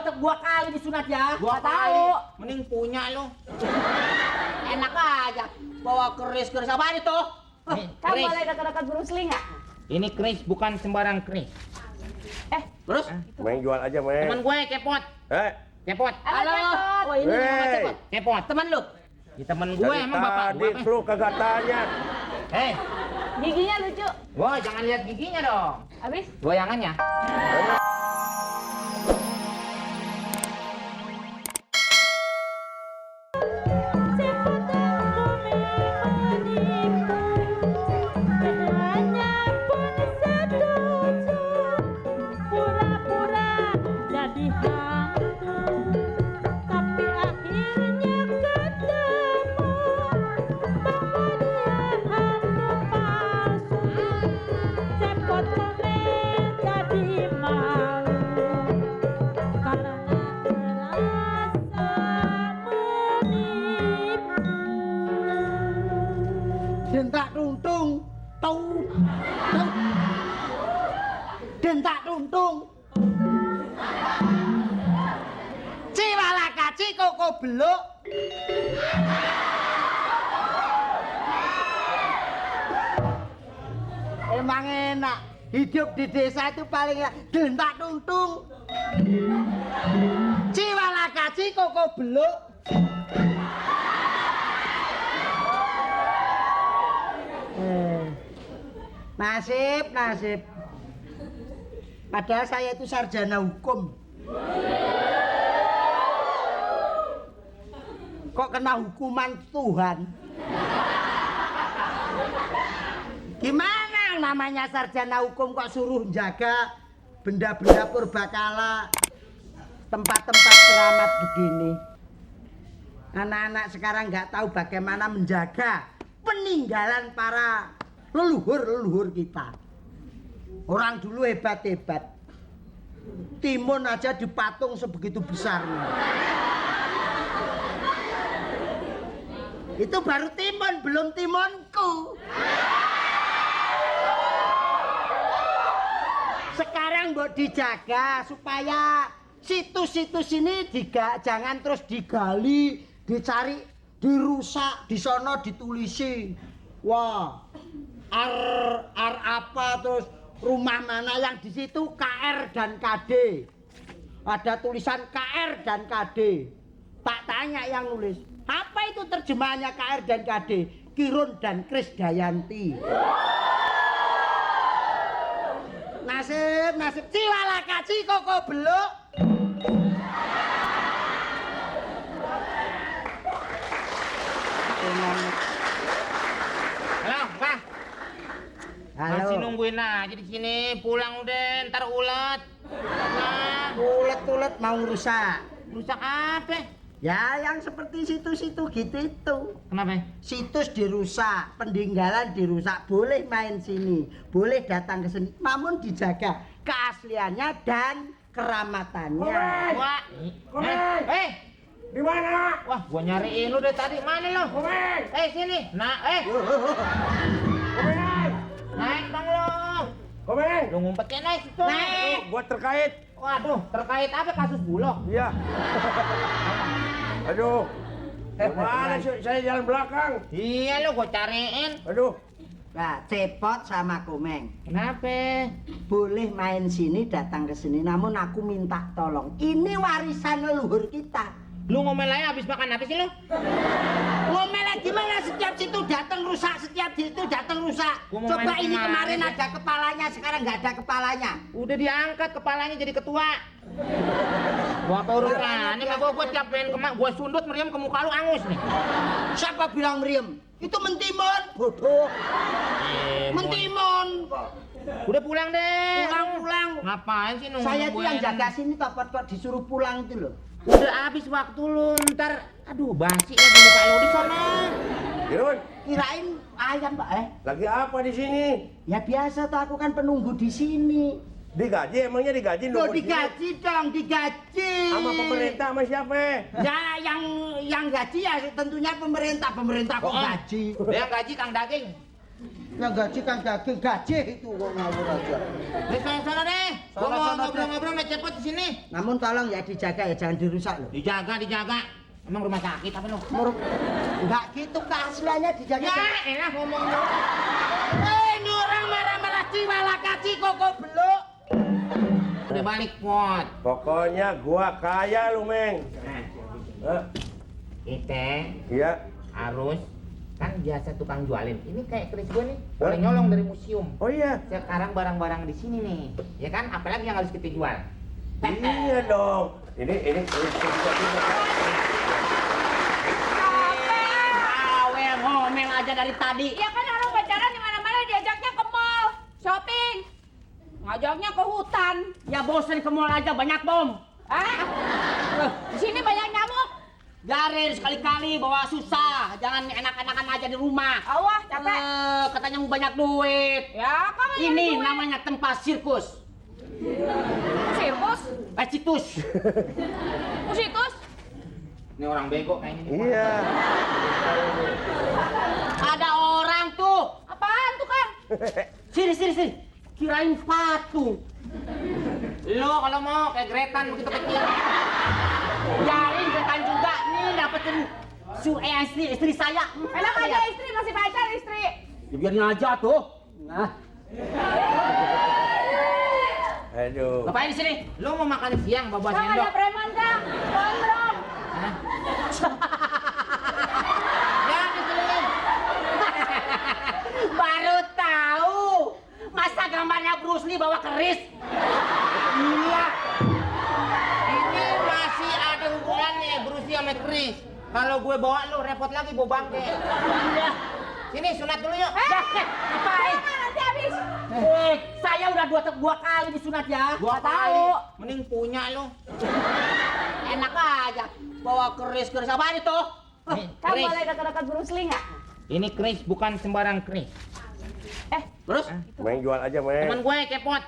dua kali disunat ya. Gua tahu. Mending punya lo. Enak aja. Bawa keris apaan itu? Kamu boleh dekat-dekat Bruce Lee nggak? Ini keris bukan sembarang keris. Terus? Main jual aja, main. Teman gue Cepot. Cepot. Halo, Cepot. Oh ini nama Cepot. Cepot. Teman lu? Ya, temen gue emang bapak gue. Tadi lu kagak tanya. Giginya lucu. Wah, jangan lihat giginya dong. Habis? Goyangannya. Dentak tuntung, dentak tuntung. Ciwalaka koko beluk. Emang enak. Hidup di desa itu paling dentak tuntung. Ciwalaka koko beluk. Nasib. Padahal saya itu sarjana hukum. Kok kena hukuman Tuhan? Gimana namanya sarjana hukum kok suruh jaga benda-benda purbakala, tempat-tempat keramat begini? Anak-anak sekarang nggak tahu bagaimana menjaga peninggalan para leluhur kita. Orang dulu hebat-hebat. Timun aja dipatung sebegitu besarnya. Itu baru timun, belum timunku. Sekarang buat dijaga supaya situs-situs ini jangan terus digali, dicari, dirusak, di sono ditulisi. Wah, ar apa terus rumah mana yang di situ KR dan KD. Ada tulisan KR dan KD. Tak tanya yang nulis, apa itu terjemahannya KR dan KD? Kirun dan Krisdayanti. Nasib Ciwalaka koko beluk. Halo, Pak. Halo. Masih nungguin aja di sini. Pulang udah, ntar ulet. Nah, Ulet mau rusak. rusak apa? Ya yang seperti situ-situ gitu itu. Kenapa? Situs dirusak, peninggalan dirusak. Boleh main sini, boleh datang ke sini. Namun dijaga keasliannya dan keramatannya. Wah, Di mana? wah, gua nyariin lu dari tadi. Mana lu? Komeng! Sini. Nah, Komeng! naik dong lu. Komeng! Lu ngumpetnya naik situ. Naik. Gua terkait. Waduh, terkait apa kasus bulog? Iya. Aduh. Mana saya jalan belakang? Iya lu, gua cariin. Aduh. Nah, Cepot sama Komeng. Kenapa? Boleh main sini, datang ke sini. Namun aku minta tolong. Ini warisan leluhur kita. Lu ngomel aja habis makan apa sih lu? Ngomelnya gimana? Setiap situ datang rusak, setiap situ datang rusak. Gua mau Coba main ini kemana kemarin aja? ada kepalanya, sekarang nggak ada kepalanya. Udah diangkat kepalanya jadi ketua. Gua apa urusannya? Gua tiap pengen gua sundut meriam ke muka lu angus nih. Siapa bilang meriem? Itu mentimun, bodoh. Mentimun. Udah pulang deh. Pulang. Ngapain sih nunggu? Saya tuh yang jaga sini kok disuruh pulang itu loh. Udah habis waktu lu, ntar aduh basi lagi muka lu di sana. Irun, Kirain ayam, Pak. lagi apa di sini? Ya biasa tuh aku kan penunggu di sini. Digaji, emangnya digaji Loh nunggu di sini? digaji dong, digaji. Sama pemerintah sama siapa? Ya yang gaji ya tentunya pemerintah kok Oh. gaji. Dia yang gaji Kang Daging. Yang gaji kan daging gaji itu kok ngawur aja. Wis sana deh. Gua mau Sono-sono, ngobrol-ngobrol sama Cepot di sini. Namun tolong ya dijaga ya, jangan dirusak loh. Dijaga. Emang rumah sakit apa lu? Enggak gitu keasliannya dijaga. Ya, elah ngomong lu. Ini orang marah-marah ciwala kaci kok beluk. Udah balik, Pot. Pokoknya gua kaya lu, Meng. Hah? Kita Iya. harus kan biasa tukang jualin. Ini kayak keris gua nih, boleh nyolong dari museum. Oh iya. Sekarang barang-barang di sini nih, ya kan? Apalagi yang harus kita jual. Iya dong. Ini Awel ngomel aja dari tadi. Ya kan orang pacaran di mana-mana diajaknya ke mall, shopping. Ngajaknya ke hutan. Ya bosan ke mall aja banyak bom. Di sini banyak nyamuk. Garin sekali-kali bawa susah, jangan enak-enakan aja di rumah. Awah, capek. Katanya mau banyak duit. Ya, kamu yang Ini duit. namanya tempat sirkus. Sirkus, Citus. situs. Ini orang bego kayaknya. Iya. Ada orang tuh. Apaan tuh, Kang? Sini. Kirain patung. Lo kalau mau kayak Gretan begitu kecil. Yarin Gretan juga nih dapetin istri saya. Enak aja istri, masih pacar istri. Ya, biarin aja tuh. Nah, Aduh. ngapain di sini? Lo mau makan siang bawa Kang ada sendok. preman, Kang. Gondrong. Hah? Ya, dikeliling. Baru tahu. Masa gambarnya Bruce Lee bawa keris? Iya. Ini masih ada hubungannya Bruce sama Chris. Kalau gue bawa lo repot lagi bawa bangke. Iya. Sini sunat dulu yuk. Ngapain? Nanti habis. Saya udah dua kali disunat ya. Gua Nggak tahu. Mending punya lo. Enak aja. Bawa keris apaan itu? Nih, Kamu Chris. boleh dekat-dekat Bruce Lee nggak? Ini Chris bukan sembarang Chris. Terus? Meng jual aja, Meng. Teman gue Cepot.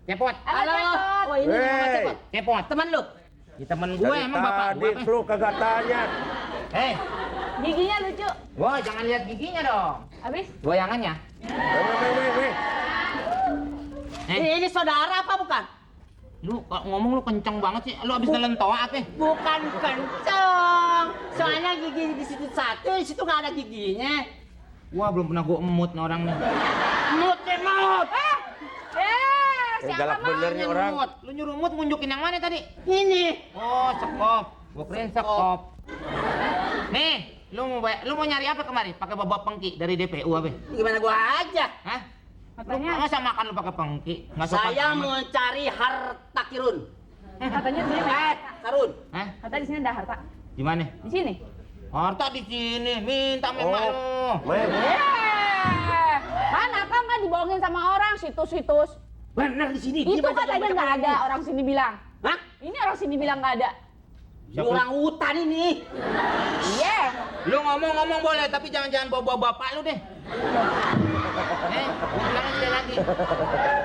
Cepot. Halo, Cepot. Oh ini nama Hey. Cepot. Cepot. Teman lu? Di temen gue emang bapak tadi gue. lu kagak tanya. Hei, Giginya lucu. wah jangan lihat giginya dong. Habis? Goyangannya. Meng. Ini saudara apa bukan? Lu kok ngomong lu kenceng banget sih. Lu abis nelen toa apa? Bukan kenceng. Soalnya gigi di situ satu, di situ nggak ada giginya. Wah belum pernah gue emut nih orang nih. Emut. Galak bener nih orang. Emut. Lu nyuruh emut ngunjukin yang mana tadi? Ini. Oh sekop. Gue keren sekop. Nih, lu mau nyari apa kemarin? Pakai bawa pengki dari DPU apa? Gimana gua aja? Hah? Lu Katanya, masa makan lu pakai pengki? Nggak sopan Saya amat. mau cari harta kirun. katanya di sini. Karun. Hah? Katanya di sini ada harta. Di mana? Di sini. Harta di sini. Minta memang lu. Meng. Mana Kang nggak dibohongin sama orang situs-situs. Bener di sini. Itu katanya nggak ada orang sini bilang. Hah? Ini orang sini bilang nggak ada. Ini orang hutan ini. Iya. Lu ngomong-ngomong boleh, tapi jangan bawa bapak lu deh. Lu bilang aja lagi.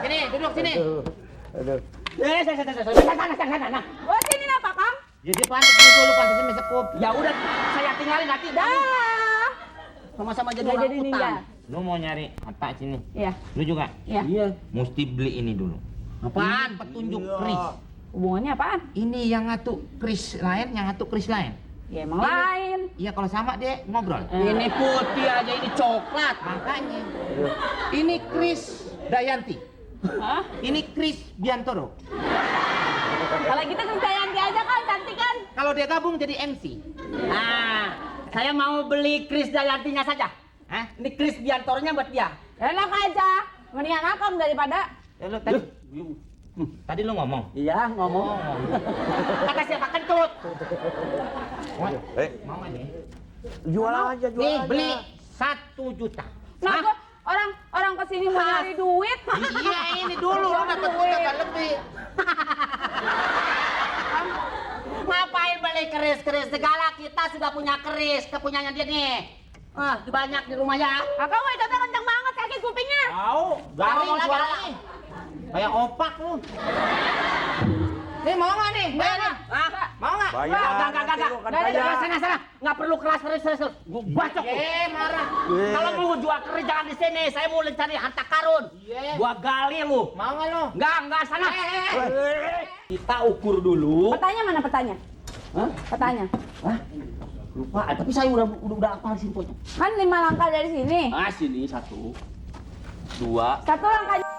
Sini, duduk sini. Aduh. Sana. Gua sini apa Kang? Jadi pantas dulu, pantasnya mesekup. Ya udah, saya tinggalin nanti. Dah. Sama-sama jadi Nggak orang jadi hutan. ninggal. Lu mau nyari harta sini. Iya. Lu juga? Iya. Mesti beli ini dulu. Apaan? Petunjuk Iya. kris. Hubungannya apaan? Ini yang ngatu kris lain, yang ngatu kris lain. Ya emang Ini- lain. Iya kalau sama dia ngobrol. Ini putih aja, ini coklat. Makanya. Ini Kris Dayanti. Hah? Ini Kris Biantoro. Kalau kita Krisdayanti aja kan cantik kan? Kalau dia gabung jadi MC. Nah, saya mau beli Kris Dayantinya saja. Hah? Ini Kris Biantornya buat dia. Enak aja. Mendingan akang daripada Ya, lu tadi lu ngomong. Iya, ngomong. Kata siapa kentut? Mau nggak nih? Jual aja, jual Nih aja. beli 1 juta. nah, gua- orang kesini mau nyari duit. Iya ini dulu lu dapat duit apa lebih. Ngapain beli keris segala? Kita sudah punya keris, kepunyanya dia nih. Banyak di rumah ya. Akang mah itu kenceng banget sakit kupingnya. Tahu, garing Tahu lagi, suaranya. Kayak opak lu. Nih mau nggak nih? Bayar nih. Hah? Mau nggak? Bayar. Jangan sana. Nggak perlu keras. Gua bacok. Marah. Kalau mau jual keris jangan di sini. Saya mau cari harta karun. Gua gali lu. Mau nggak lu? Nggak sana. Kita ukur dulu. Petanya mana petanya? Hah? Petanya. Hah? Lupa, tapi saya udah hafal sih infonya. Kan 5 langkah dari sini. Sini 1, 2. 1 langkah.